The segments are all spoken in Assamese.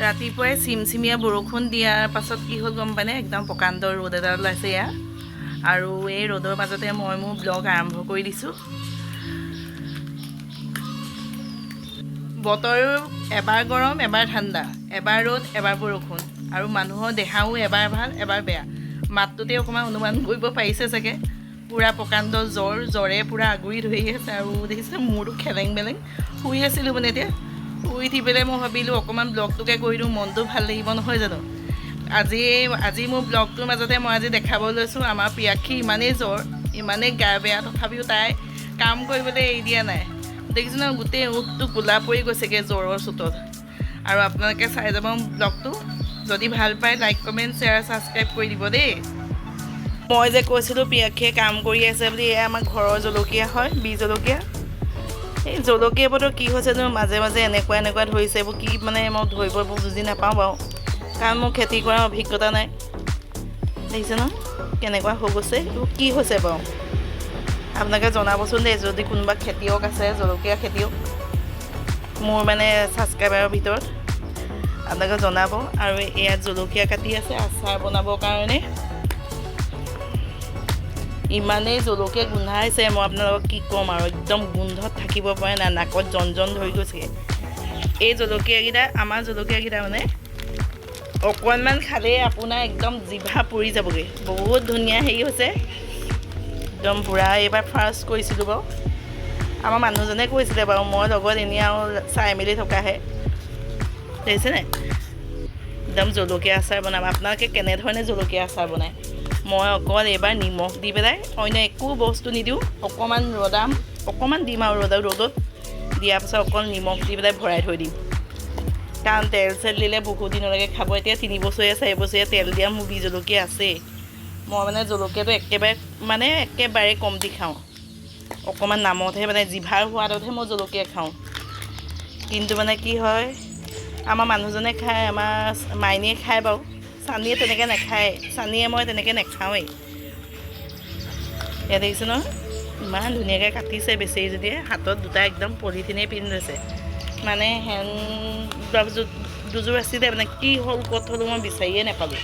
ৰাতিপুৱাই চিমচিমীয়া বৰষুণ দিয়াৰ পাছত কি হ'ল গম পায়নে? একদম প্ৰকাণ্ড ৰ'দ এটা ওলাইছে এয়া। আৰু এই ৰ'দৰ মাজতে মই মোৰ ব্লগ আৰম্ভ কৰি দিছোঁ। বতৰো এবাৰ গৰম এবাৰ ঠাণ্ডা, এবাৰ ৰ'দ এবাৰ বৰষুণ, আৰু মানুহৰ দেহাও এবাৰ ভাল এবাৰ বেয়া। মাতটোতে অকণমান অনুমান কৰিব পাৰিছে চাগে, পূৰা প্ৰকাণ্ড জ্বৰ, জ্বৰে পূৰা আগুৰি ধৰি আছে। আৰু দেখিছে মূৰটো খেলেং বেলেং শুই আছিলোঁ মানে। এতিয়া শুই উঠি পেলাই মই ভাবিলোঁ অকণমান ব্লগটোকে কৰি দিওঁ, মনটো ভাল লাগিব নহয় জানো। আজি মোৰ ব্লগটোৰ মাজতে মই আজি দেখাব লৈছোঁ আমাৰ প্ৰিয়াক্ষী ইমানেই জ্বৰ, ইমানেই গা বেয়া, তথাপিও তাই কাম কৰিবলৈ এৰি দিয়া নাই। দেখিছোঁ ন গোটেই ওঁঠটো ক'লা পৰি গৈছেগৈ জ্বৰৰ চোটত। আৰু আপোনালোকে চাই যাব ব্লগটো, যদি ভাল পায় লাইক কমেণ্ট শ্বেয়াৰ ছাবস্ক্ৰাইব কৰি দিব দেই। মই যে কৈছিলোঁ প্ৰিয়াক্ষীয়ে কাম কৰি আছে বুলি, এয়া আমাৰ ঘৰৰ জলকীয়া হয়, বি জলকীয়া। এই জলকীয়াবোৰতো কি হৈছে জানো, মাজে মাজে এনেকুৱা এনেকুৱা ধৰিছে, এইবোৰ কি মানে মই ধৰিব বুজি নাপাওঁ বাৰু, কাৰণ মোৰ খেতি কৰাৰ অভিজ্ঞতা নাই। দেখিছে নহয় কেনেকুৱা হৈ গৈছে, এইবোৰ কি হৈছে বাৰু আপোনালোকে জনাবচোন দেই, যদি কোনোবা খেতিয়ক আছে, জলকীয়া খেতিয়ক মোৰ মানে ছাবস্ক্ৰাইবাৰৰ ভিতৰত, আপোনালোকে জনাব। আৰু ইয়াত জলকীয়া কাটি আছে আচাৰ বনাবৰ কাৰণে। ইমানেই জলকীয়া গোন্ধাইছে, মই আপোনালোকক কি ক'ম আৰু, একদম গোন্ধত থাকিব পৰা নাই, নাকত জন জন ধৰি গৈছেগৈ। এই জলকীয়াকেইটা, আমাৰ জলকীয়াকেইটা মানে অকণমান খালেই আপোনাৰ একদম জিভা পৰি যাবগৈ, বহুত ধুনীয়া হেৰি হৈছে একদম পূৰা। এইবাৰ ফাৰ্ষ্ট কৰিছিলোঁ বাৰু, আমাৰ মানুহজনে কৈছিলে বাৰু, মই লগত এনেই আৰু চাই মেলি থকাহে। দেখিছেনে একদম জলকীয়া আচাৰ বনাম। আপোনালোকে কেনেধৰণে জলকীয়া আচাৰ বনায়? মই অকল এইবাৰ নিমখ দি পেলাই, অন্য একো বস্তু নিদিওঁ, অকণমান ৰদাম, অকণমান দিম আৰু ৰ'দত দিয়াৰ পাছত অকল নিমখ দি পেলাই ভৰাই থৈ দিম। কাৰণ তেল চেল দিলে বহুত দিনলৈকে খাব। এতিয়া 3 বছৰীয়া 4 বছৰীয়া তেল দিয়া মোৰ বি জলকীয়া আছেই। মই মানে জলকীয়াটো একেবাৰে কমটি খাওঁ, অকণমান নামতহে মানে জিভাৰ সোৱাদতহে মই জলকীয়া খাওঁ। কিন্তু মানে কি হয়, আমাৰ মানুহজনে খায়, আমাৰ মাইনীয়ে খায় বাৰু, চানীয়ে তেনেকৈ নাখায়, চানীয়ে মই তেনেকৈ নাখাওঁৱেই। ইয়াত দেখিছে নহয় ইমান ধুনীয়াকৈ কাটিছে বেচেৰীজনীয়ে, হাতত দুটা একদম পলিথিনেই পিন্ধি লৈছে, মানে হেণ্ড গ্লাভছ দুযোৰ আছিলে, মানে কি হ'ল ক'ত থ'লোঁ মই বিচাৰিয়ে নাপালোঁ,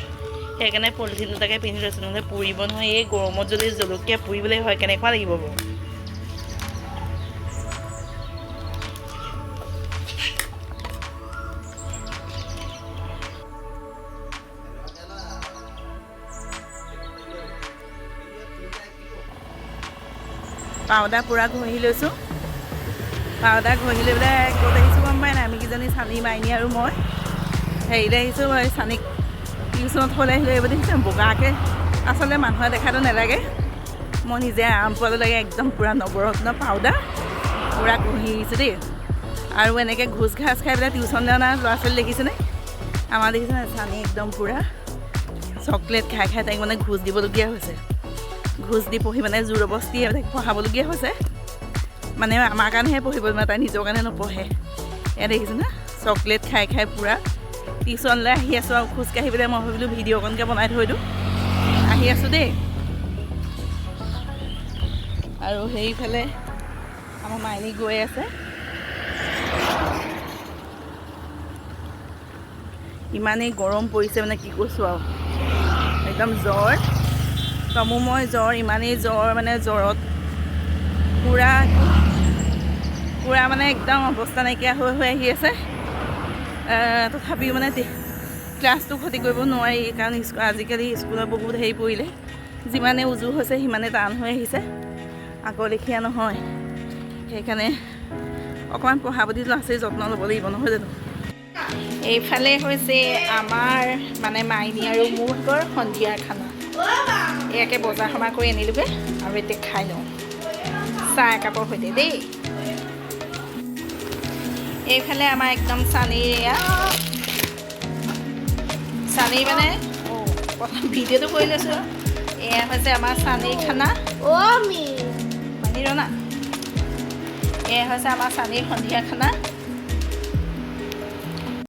সেইকাৰণে পলিথিন দুটাকে পিন্ধি লৈছে, নহ'লে পুৰিব নহয়। এই গৰমত যদি জলকীয়া পুৰিবলৈ হয় কেনেকুৱা লাগিব বাৰু। পাউডাৰ পূৰা ঘঁহি লৈছোঁ। পাউডাৰ ঘঁহি লৈ পেলাই ক'ত আহিছোঁ গম পাই নাই? আমি কেইজনী চানী মাইনী আৰু মই হেৰিলৈ আহিছোঁ, এই চানীক টিউচনত থ'বলৈ আহিলোঁ। এইবোৰ দেখিছে বগাকৈ, আচলতে মানুহে দেখাটো নালাগে, মই নিজে আৰাম পোৱাটো লাগে। একদম পূৰা নৱৰত্ন পাউডাৰ পূৰা ঘঁহি আহিছোঁ দেই। আৰু এনেকৈ ঘোচ ঘাচ খাই পেলাই টিউচন অনা ল'ৰা ছোৱালী দেখিছেনে? আমাৰ দেখিছেনে চানী একদম পূৰা চকলেট খাই খাই তাইক মানে ঘোচ দিবলগীয়া হৈছে, ঘোচ দি পঢ়ি মানে জোৰ অৱস্থি তাইক পঢ়াবলগীয়া হৈছে, মানে আমাৰ কাৰণেহে পঢ়িব, মানে তাই নিজৰ কাৰণে নপঢ়ে। এয়া দেখিছে না চকলেট খাই খাই পূৰা টিউচনলৈ আহি আছোঁ। আৰু খোজকাঢ়ি পেলাই মই ভাবিলোঁ ভিডিঅ' অকণকে বনাই থৈ দিওঁ, আহি আছোঁ দেই। আৰু সেইফালে আমাৰ মাইনী গৈ আছে। ইমানেই গৰম পৰিছে মানে কি কৈছোঁ আৰু, একদম জ্বৰ, তমোময় জ্বৰ, ইমানেই জ্বৰ মানে জ্বৰত পূৰা পূৰা মানে একদম অৱস্থা নাইকিয়া হৈ হৈ আহি আছে। তথাপিও মানে ক্লাছটো ক্ষতি কৰিব নোৱাৰি, কাৰণ আজিকালি স্কুলত বহুত হেৰি পৰিলে, যিমানে উজু হৈছে সিমানে টান হৈ আহিছে, আগৰ লেখীয়া নহয়। সেইকাৰণে অকণমান পঢ়া পাতি ল'ৰা ছোৱালীৰ যত্ন ল'ব লাগিব নহয় জানো। এইফালে হৈছে আমাৰ মানে মাইনী আৰু মোৰ ঘৰ সন্ধিয়াৰ খানা, ইয়াকে বজাৰ সমাৰ কৰি আনিলোগৈ আৰু এতিয়া খাই লওঁ চাহ একাপৰ সৈতে দেই। এইফালে আমাৰ একদম চানীৰ, এয়া চানীৰ মানে প্ৰথম ভিডিঅ'টো কৰি লৈছোঁ। এয়া হৈছে আমাৰ চানীৰ খানা, মানি ৰণা। এয়া হৈছে আমাৰ চানীৰ সন্ধিয়া খানা।